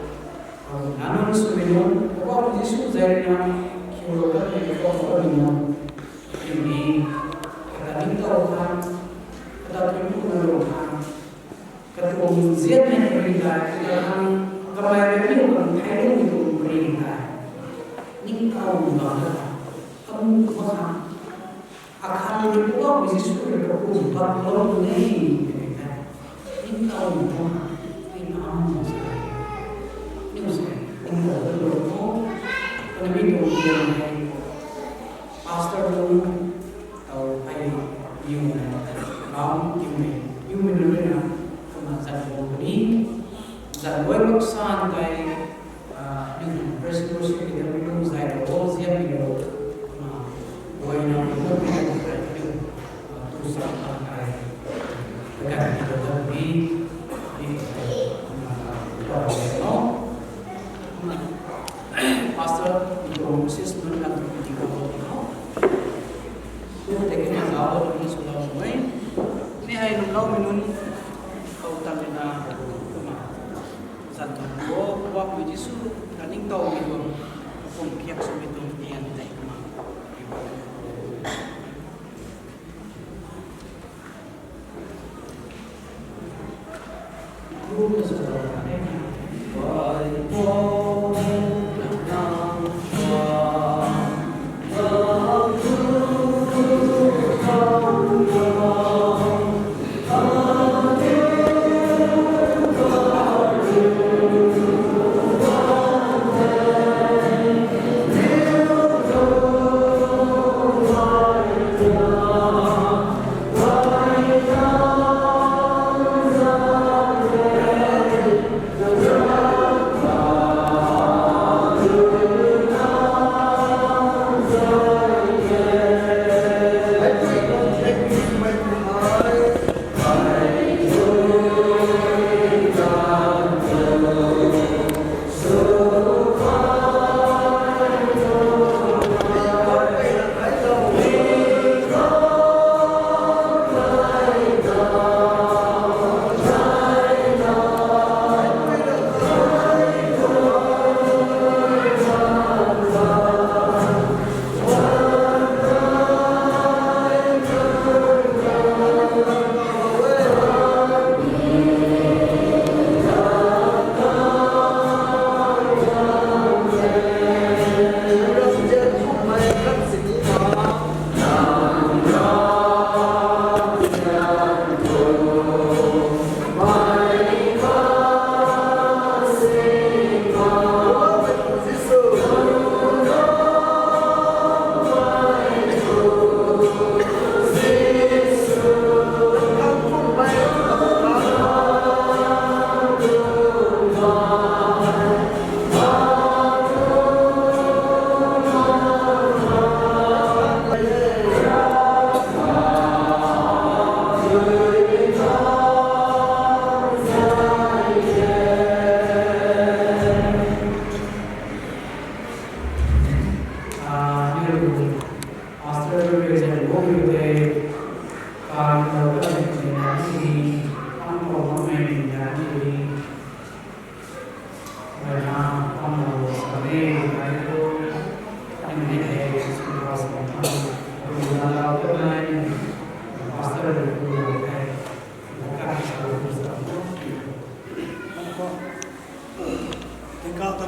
nanunc swmei nunc, Poubauhmei Jisu zay rui na, khiulou kanmei Poubauhmei nunc, aniu ni, kata ningtow khang, kata thuanc kuna lung khang, katuang nzianmei pary tei, kata khang, kamei rui aniu khang thei lungmei tuang pary tei, ningtow bam ta, amu mak khang, akhang rui Poubauhmei Jisu rui kapum baklou ni, twmei tei, ningtow bam ta, ningtow bam ta, aniu se, ningtow bam ta, kaniw tuang pary hei, Pastor nunc, tau ai, niw na, lam kiumei, niwmei nunc rui na, kumna zan guang puni, zan guay mak san tei, niw press worship ki dam nunc zay lo, ziammei lo, kumna, guay na nunc rui na, tu sa ta tei, kaganv ki dam ni, ni, kumna, kumna, Pastor, tuang sis nunc kan tuang meeting khou tuang o. Tu tei kumna zauc ni swlou e. Mi hei lwmloumei nunc khou tan rui na kumna zan tuang o, Poubauhmei Jisu, kaningtowmei tuang, kapum thiak swmei tuang tian tei kumna.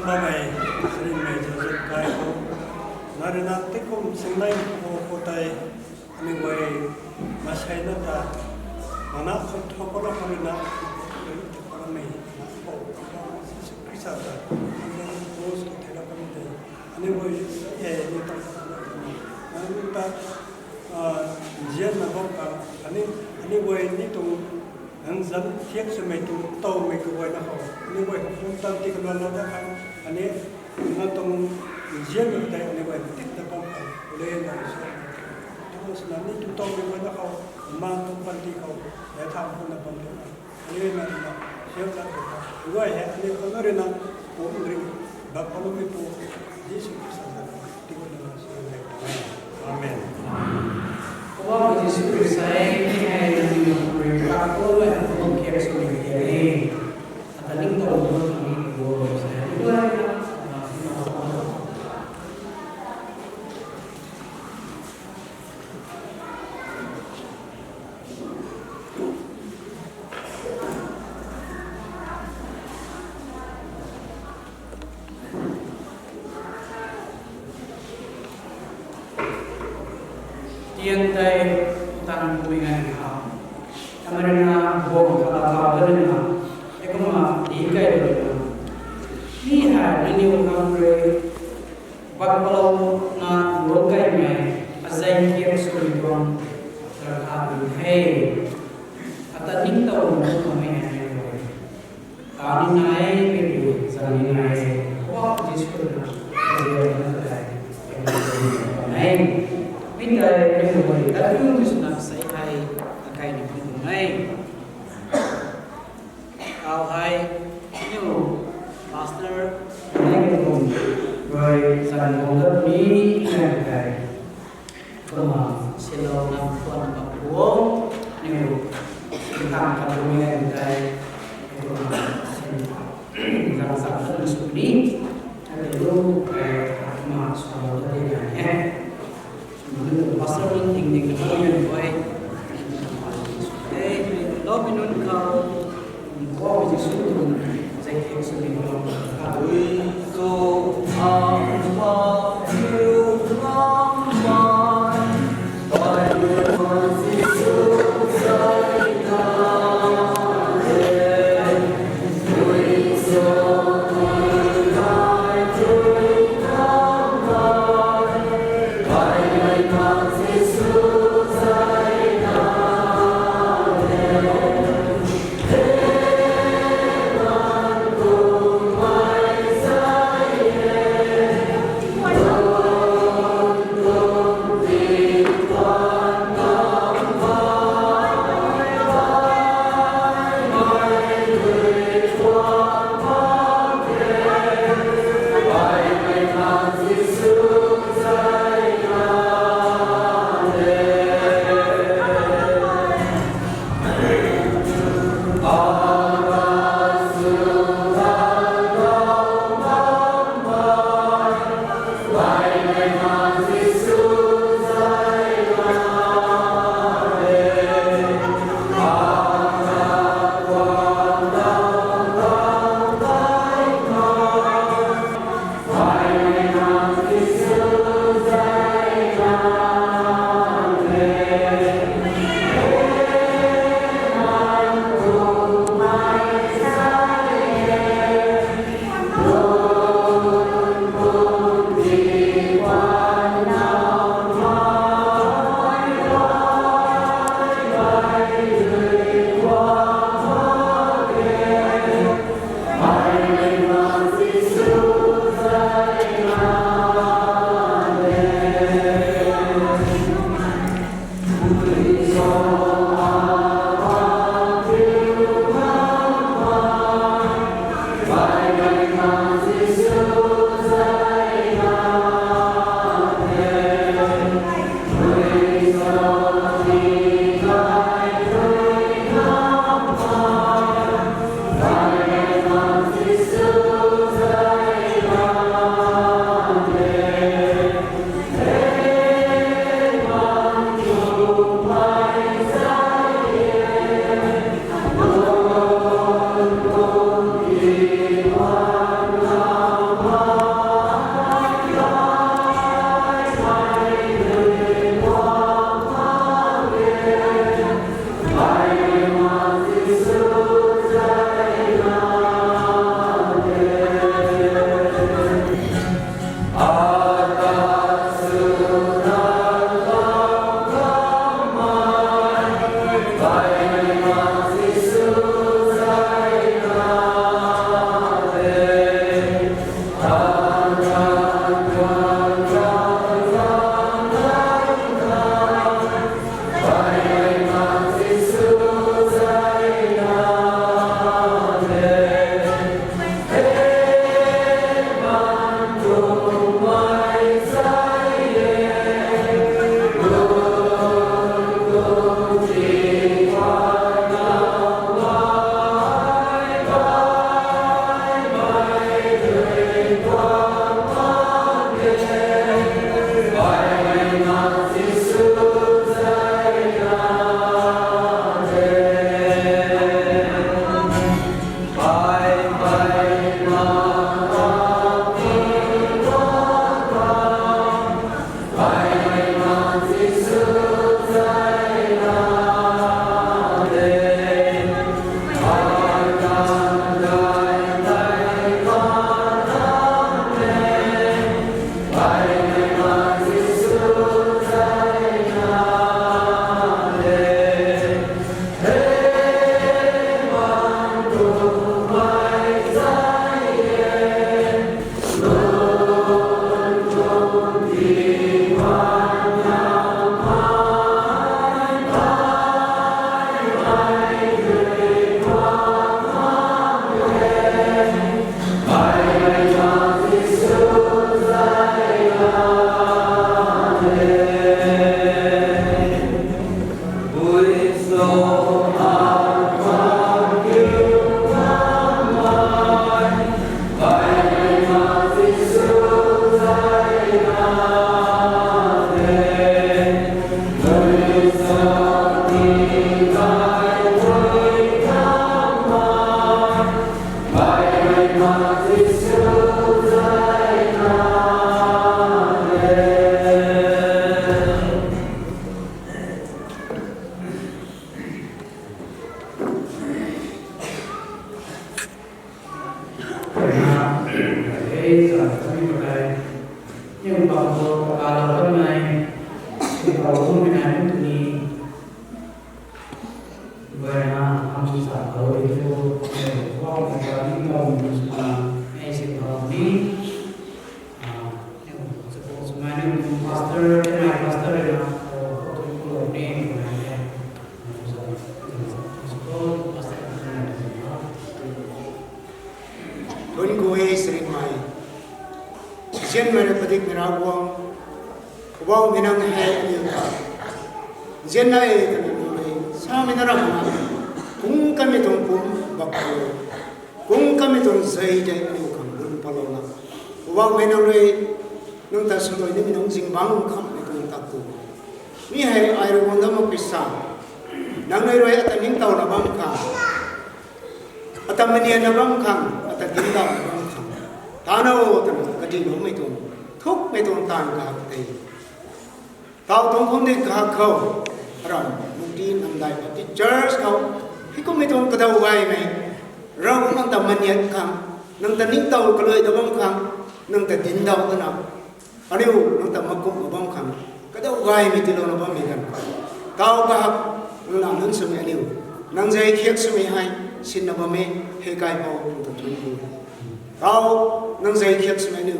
Bamei, rinmei Joseph kai khou, na rui na tikum singnei khou khou tei, aniu guay, na sei na ta, mana khou thau khou na khou rui na, rui na khou na mei, na khou, Jisu Khrista ta, aniu guay post khou thei na khou rui tei, aniu guay, eh, ni ta, na rui ta, ah, nzian na bam ka, ani, aniu guay ni tuang, nang zan thiak swmei tuang tawmei kaguayna khou, aniu guay khou phung tan ti kaluan lou da khang, ani, nang tuang nzian na tei aniu guay tit na bam khang, le na rui sa, tuang swna ni tuang tawmei guayna khou, mang tuang panty khou, ya tham khou na bam tuang, ani na rui na, siam tan tuang, guay hei, ani khou na rui na, pum ring, bak khou na mei pu, Jisu Khrista na, ti khou na, siam le, Amen. Poubauhmei Jisu Khrista e, mi hei nangniw rui kakhou rui na bam thiak swmei thiak e. Ata ningtow na bam tuang ni kaguay sa e. Guay na, na, na, na. Tian tei tang bui ngan khou, Tamarina bom kala kau da rui na, e kumna di kai da rui na, mi hei nangniw khang rui, bak palou na luang kaimei, azei thiak swmei tuang, rakha dun the. Ata ningtow na bam tuang ni hei nai rui. Tani nai, mei rui, zan ni nai, wa Jisu na, azei na ta, e, nai. Mi tei, mi rui, ta tu Jisu na sei hei, akai ni kum nai. Kau hei, niu, pastor, nai ni kum, rui, zan kum dat ni, nai kai. Kumna, silou na, kuan na, kuo, niu, tang ka, kuo, ni, tei, kumna, sin, zang, zang, zang, suk, ni, ati, lu, eh, kumna, silou, na, di, na, he. Manu, pastor, ni, ting, ting, na, ni, ni, boy. Eh, lo, minun, ka, kuo, Jisu, tu, zai, kek, suk, ni, kuo, ka. Ui, so, a, pa, Thuanc ku e, Saringmei. Nzianmei rui padikmei Ravguangc, Poubauhmei nang hei aniu ta nzian e twna nang rui samei na ram na, kung kamei tuang pum bak khou, kung kamei tuang zei tei aniu khang lun palouna, Poubauhmei nang rui nang ta swluai nimei nunc zingbangc khamhmei tuang tat tu, mi hei ai rui guang dat mak pui sa, nang rui rui ata ningtowna bam khang, ata manianna bam khang, ata dingdauhna bam khang, tana o twna kadihloumei tuang, thukmei tuang taanv kahak tei, taw tuang khum di kahak khou, aram Mukti Namdai Baptist Church khou, heikummei tuang kadaw gaymei, Ravguangc nang ta maniat khang, nang ta ningtow kaluai da bam khang, nang ta dingdauh twna, aniu nang ta makumhna bam khang, kadaw gaymei tiilouna bammei ganv khou, taw kahak nang na nunc swmei aniu, nang zei khiak swmei hei sinna bam e, hei kaipouc nang ta thuanc ku. Taw, nang zei khiak swmei aniu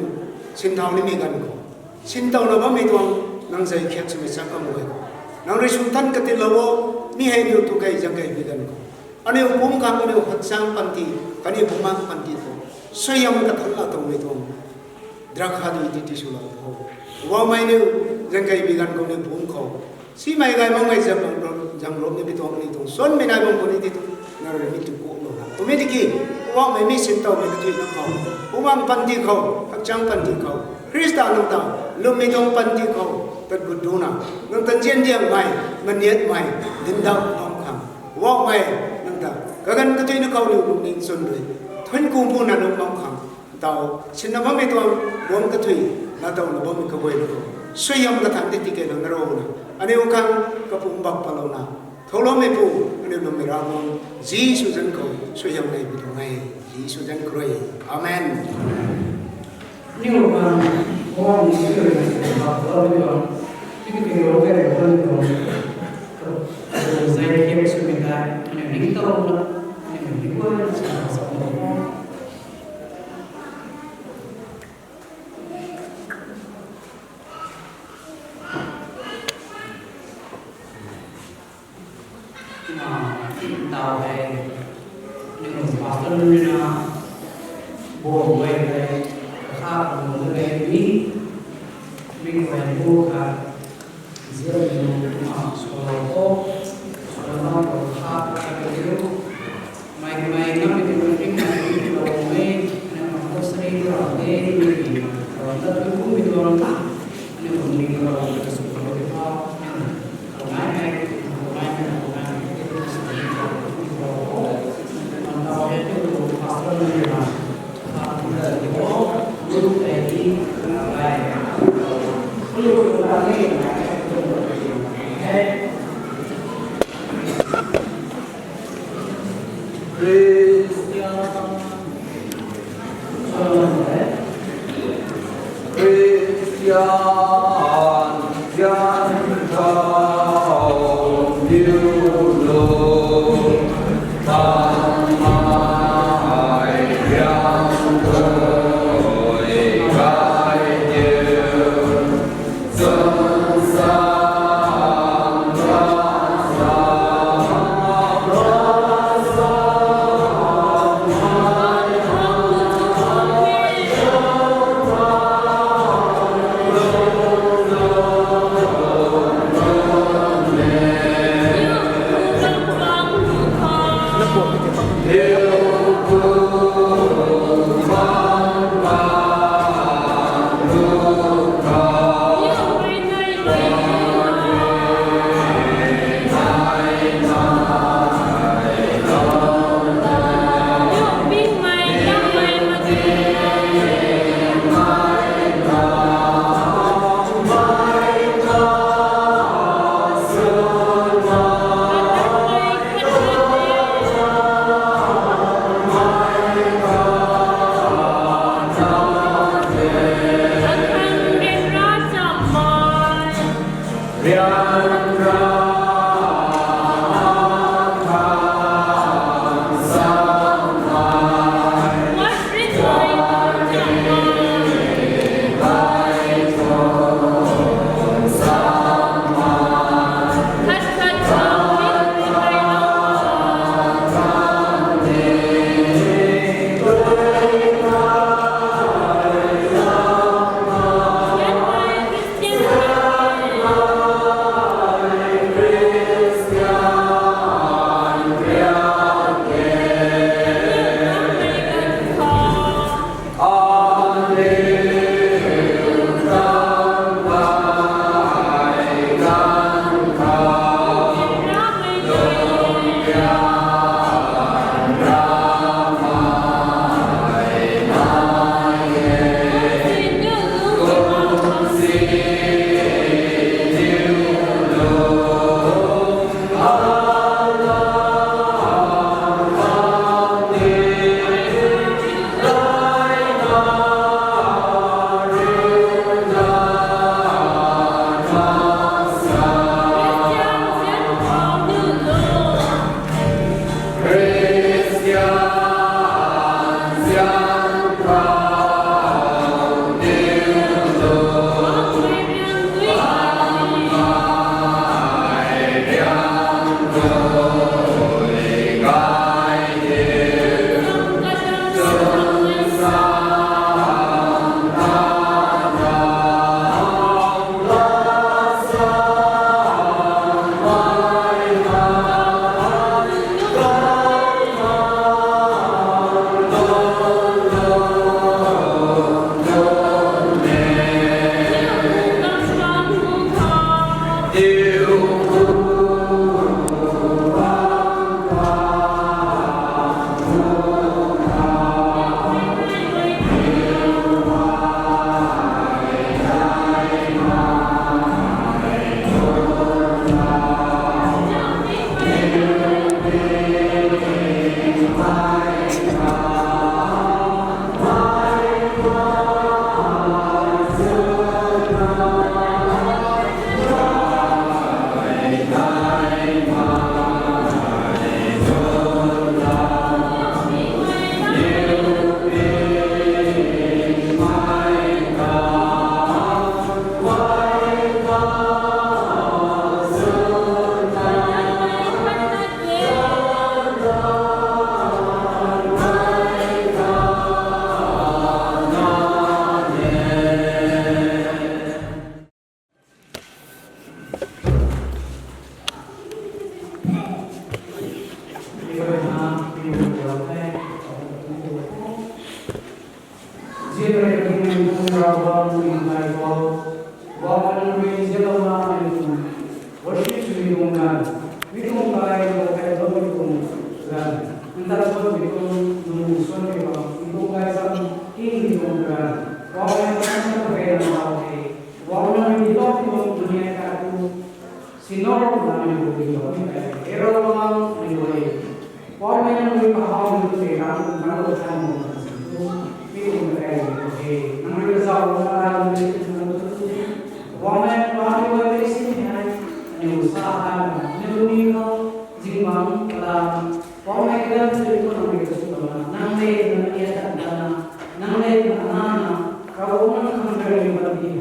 sinthau nimei ganv khou, sintowna bammei tuang, nang zei khiak swmei chakam guay khou, nang rui swn than katiilou o, mi hei aniu tu kei zaeng kei bi ganv khou, aniu pumc khang, aniu hakchang panty, kaniw bumaengc panty khou, suaihiam kathanc laa tuangmei tuang drakha di ti ti swlou tho. Poubauhmei, aniu zaeng kei bi ganv khou aniu pumc khou, simei gay makmei zang, zang rop ni bi tuang, aniu tuang swanmei nai bam khou ni ti tu, nang rui mi tu kuklou na. Twmei tiki, Poubauhmei, mi sintowmei kathuina khou, bumaengc panty khou, hakchang panty khou, Khrista nang ta lwmmei tuang panty khou tat gut duna, nang ta nzian diangmei, maniatmei, dingdauh bam khang, Poubauhmei, nang ta kaganv kathuina khou aniu lungning chwn rui thuanc ku puna lung bam khang, taw sinna bammei tuang guangc kathui, laatowna bammei kaguayna khou, suaihiam kathanc di ti kei lana rana, aniu khang kapumc bak palouna, thouloumeipu, aniu lwmmei Ravguangc Jisu zanc khou suaihiam neipui tuang e, Jisu zanc khou rui. Amen. Aniu khang, Ravguangc Jisu rui bak paloumei tuang, tiki tiki rou kei rou kei tuang, zei khiak swmei tei, aniu ningtowna, aniu ningguayna sa sa sa. Taw hei, aniu pastor nunc rui na, bam guay tei, kakha bam guay tei mi, mi guay bu kha, zia mi nunc kumna swlou khou, swlou khou kakha kakha kei diu. Mei kamei ngammei tuang ringcmei tuang lou mei, aniu khang grocery rau de, aniu khang rau dat tu kummei tuang, aniu khang ring rau, aniu khang ring rau, aniu khang nai mei, khang nai mei, khang nai mei, khang nai mei, khang nai mei, khang nai mei, Christian, Christian,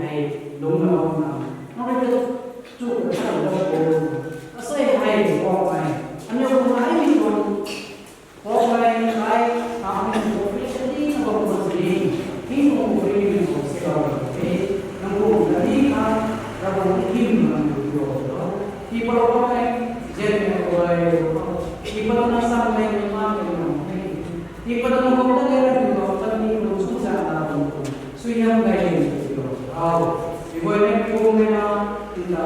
hei lungna bam na, nang rui ta chu ta tha lo bo. Asei hei Poubauhmei, aniu khou nai ni tuang Poubauhmei ai, ai ni khou free sadi na bam khou sini, tingkum free ni khou si lo the. Nang kum ta ni kha, Ravguangc ni kim nang kum lo. Tii Poubauhmei, zen mei khou ai, tii pat na sam mei ni ma mei nang the. Tii pat na khou ta ni ra ni khou ta ni khou chu za na bam khou, suaihiam gay ni si lo. Au, tii guay ni kum mei na, tii ta,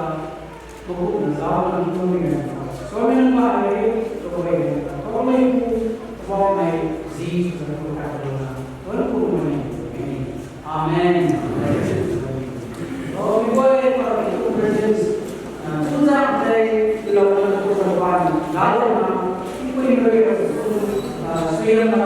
Mabuna zauc nang tuang ni nang ta. Suaimei nang ba hei, kaguay nang ta. Kaguay ni, Poubauhmei, Jisu ta tu ta tu na. Tuang kum ni. Amen. Oh, we go ahead for the two verses. Uh, two times they belong to the one. Launa, if we know it, uh, suaihiam na